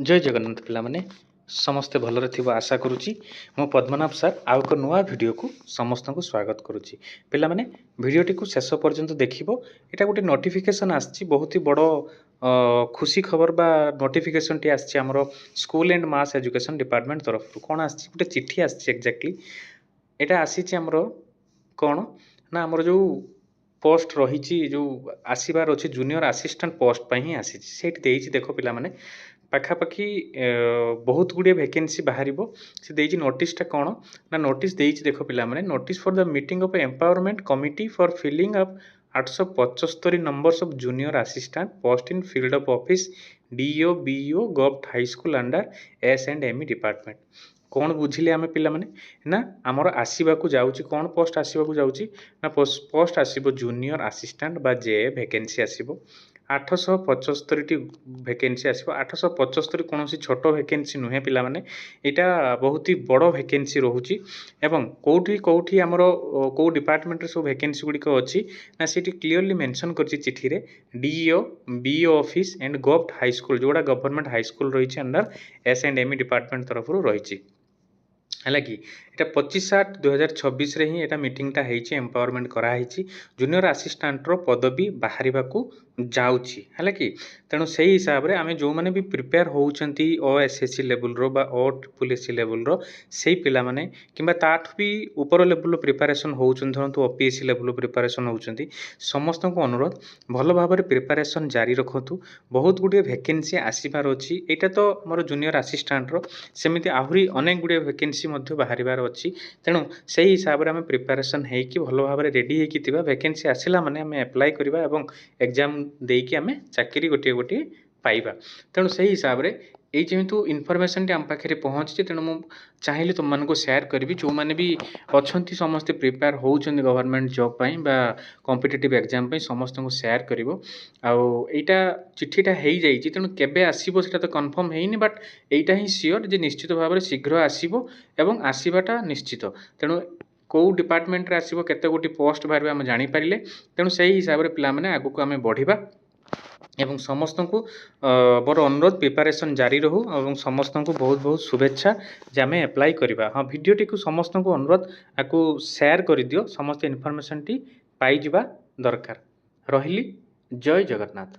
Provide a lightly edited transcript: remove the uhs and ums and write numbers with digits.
ଜୟ ଜଗନ୍ନାଥ ପିଲାମାନେ, ସମସ୍ତେ ଭଲରେ ଥିବ ଆଶା କରୁଛି। ମୁଁ ପଦ୍ମନାଭ ସାର୍ ଆଉ ଏକ ନୂଆ ଭିଡ଼ିଓକୁ ସମସ୍ତଙ୍କୁ ସ୍ୱାଗତ କରୁଛି। ପିଲାମାନେ, ଭିଡ଼ିଓଟିକୁ ଶେଷ ପର୍ଯ୍ୟନ୍ତ ଦେଖିବ। ଏଇଟା ଗୋଟେ ନୋଟିଫିକେସନ୍ ଆସିଛି, ବହୁତ ହି ବଡ଼ ଖୁସି ଖବର ବା ନୋଟିଫିକେସନ୍ଟି ଆସିଛି ଆମର School and Mass Education Department ତରଫରୁ। କ'ଣ ଆସିଛି? ଗୋଟେ ଚିଠି ଆସିଛି। ଏକ୍ଜାକ୍ଟଲି ଏଇଟା ଆସିଛି ଆମର କ'ଣ ନା ଆମର ଯେଉଁ ପୋଷ୍ଟ ରହିଛି, ଯେଉଁ ଆସିବାର ଅଛି, ଜୁନିୟର ଆସିଷ୍ଟାଣ୍ଟ ପୋଷ୍ଟ ପାଇଁ ହିଁ ଆସିଛି। ସେଇଠି ଦେଇଛି ଦେଖ ପିଲାମାନେ, ପାଖାପାଖି ବହୁତ ଗୁଡ଼ିଏ ଭେକେନ୍ସି ବାହାରିବ। ସେ ଦେଇଛି ନୋଟିସଟା କ'ଣ ନା ନୋଟିସ୍ ଦେଇଛି ଦେଖ ପିଲାମାନେ, "Notice for the meeting of empowerment committee for filling of 875 numbers of junior assistant post in field of office DEO, BEO, Govt High School under S and ME department." କ'ଣ ବୁଝିଲେ ଆମେ ପିଲାମାନେ? ନା ଆମର ଆସିବାକୁ ଯାଉଛି କ'ଣ ପୋଷ୍ଟ ଆସିବାକୁ ଯାଉଛି ନା ପୋଷ୍ଟ ଆସିବ ଜୁନିୟର ଆସିଷ୍ଟାଣ୍ଟ ବା ଜେ ଭେକେନ୍ସି ଆସିବ। 875ଟି ଭେକେନ୍ସି ଆସିବ। 875 କୌଣସି ଛୋଟ ଭେକେନ୍ସି ନୁହେଁ ପିଲାମାନେ, ଏଇଟା ବହୁତ ହି ବଡ଼ ଭେକେନ୍ସି ରହୁଛି। ଏବଂ କେଉଁଠି କେଉଁଠି ଆମର କେଉଁ ଡିପାର୍ଟମେଣ୍ଟରେ ସବୁ ଭେକେନ୍ସି ଗୁଡ଼ିକ ଅଛି ନା ସେଇଠି କ୍ଲିଅରଲି ମେନସନ୍ କରିଛି ଚିଠିରେ, DEO, BEO office and Govt High School, ଯେଉଁଗୁଡ଼ା ଗଭର୍ଣ୍ଣମେଣ୍ଟ ହାଇସ୍କୁଲ ରହିଛି, under S and ME department ତରଫରୁ ରହିଛି। ହେଲା କି? ଏଇଟା 25/8/2026ରେ ହିଁ ଏଇଟା ମିଟିଂଟା ହେଇଛି, ଏମ୍ପାୱାରମେଣ୍ଟ କରାହେଇଛି। ଜୁନିୟର ଆସିଷ୍ଟାଣ୍ଟର ପଦବୀ ବାହାରିବାକୁ ଯାଉଛି। ହେଲା କି? ତେଣୁ ସେଇ ହିସାବରେ ଆମେ ଯେଉଁମାନେ ବି ପ୍ରିପେୟାର ହେଉଛନ୍ତି ଓ ଏସ୍ ଏସ୍ ସି ଲେବୁଲର ବା ଓ ଟ୍ରିପୁଲ୍ ଏସ୍ ସି ଲେବୁଲର, ସେଇ ପିଲାମାନେ କିମ୍ବା ତାଠୁ ବି ଉପର ଲେବୁଲର ପ୍ରିପାରେସନ୍ ହେଉଛନ୍ତି, ଧରନ୍ତୁ ଓ ପି ଏସ୍ ସି ଲେବୁଲର ପ୍ରିପାରେସନ୍ ହେଉଛନ୍ତି, ସମସ୍ତଙ୍କୁ ଅନୁରୋଧ, ଭଲ ଭାବରେ ପ୍ରିପାରେସନ୍ ଜାରି ରଖନ୍ତୁ। ବହୁତ ଗୁଡ଼ିଏ ଭେକେନ୍ସି ଆସିବାର ଅଛି। ଏଇଟା ତ ଆମର ଜୁନିୟର ଆସିଷ୍ଟାଣ୍ଟର, ସେମିତି ଆହୁରି ଅନେକ ଗୁଡ଼ିଏ ଭେକେନ୍ସି ମଧ୍ୟ ବାହାରିବାର ଅଛି। ତେଣୁ ସେଇ ହିସାବରେ ଆମେ ପ୍ରିପାରେସନ୍ ହେଇକି ଭଲ ଭାବରେ ରେଡ଼ି ହେଇକି ଥିବା। ଭେକେନ୍ସି ଆସିଲା ମାନେ ଆମେ ଆପ୍ଲାଏ କରିବା ଏବଂ ଏକ୍ଜାମ୍ ଦେଇକି ଆମେ ଚାକିରି ଗୋଟିଏ ଗୋଟିଏ ପାଇବା। ତେଣୁ ସେଇ ହିସାବରେ ଏଇ ଯେହେତୁ ଇନଫର୍ମେସନ୍ଟି ଆମ ପାଖରେ ପହଞ୍ଚିଛି, ତେଣୁ ମୁଁ ଚାହିଁଲି ତୁମମାନଙ୍କୁ ସେୟାର କରିବି। ଯେଉଁମାନେ ବି ଅଛନ୍ତି, ସମସ୍ତେ ପ୍ରିପେୟାର ହେଉଛନ୍ତି ଗଭର୍ଣ୍ଣମେଣ୍ଟ ଜବ୍ ପାଇଁ ବା କମ୍ପିଟେଟିଭ୍ ଏକ୍ଜାମ୍ ପାଇଁ, ସମସ୍ତଙ୍କୁ ସେୟାର କରିବ। ଆଉ ଏଇଟା ଚିଠିଟା ହେଇଯାଇଛି, ତେଣୁ କେବେ ଆସିବ ସେଇଟା ତ କନଫର୍ମ ହେଇନି, ବଟ୍ ଏଇଟା ହିଁ ସିଓର ଯେ ନିଶ୍ଚିତ ଭାବରେ ଶୀଘ୍ର ଆସିବ ଏବଂ ଆସିବାଟା ନିଶ୍ଚିତ। ତେଣୁ କେଉଁ ଡିପାର୍ଟମେଣ୍ଟରେ ଆସିବ, କେତେ ଗୋଟି ପୋଷ୍ଟ ବାହାରିବ, ଆମେ ଜାଣିପାରିଲେ, ତେଣୁ ସେଇ ହିସାବରେ ପିଲାମାନେ ଆଗକୁ ଆମେ ବଢ଼ିବା। ଏବଂ ସମସ୍ତଙ୍କୁ ମୋର ଅନୁରୋଧ, ପ୍ରିପାରେସନ୍ ଜାରି ରହୁ ଏବଂ ସମସ୍ତଙ୍କୁ ବହୁତ ବହୁତ ଶୁଭେଚ୍ଛା ଯେ ଆମେ ଆପ୍ଲାଏ କରିବା। ହଁ, ଭିଡ଼ିଓଟିକୁ ସମସ୍ତଙ୍କୁ ଅନୁରୋଧ, ଆକୁ ସେୟାର କରିଦିଅ। ସମସ୍ତେ ଇନଫର୍ମେସନ୍ଟି ପାଇଯିବା ଦରକାର। ରହିଲି, ଜୟ ଜଗନ୍ନାଥ।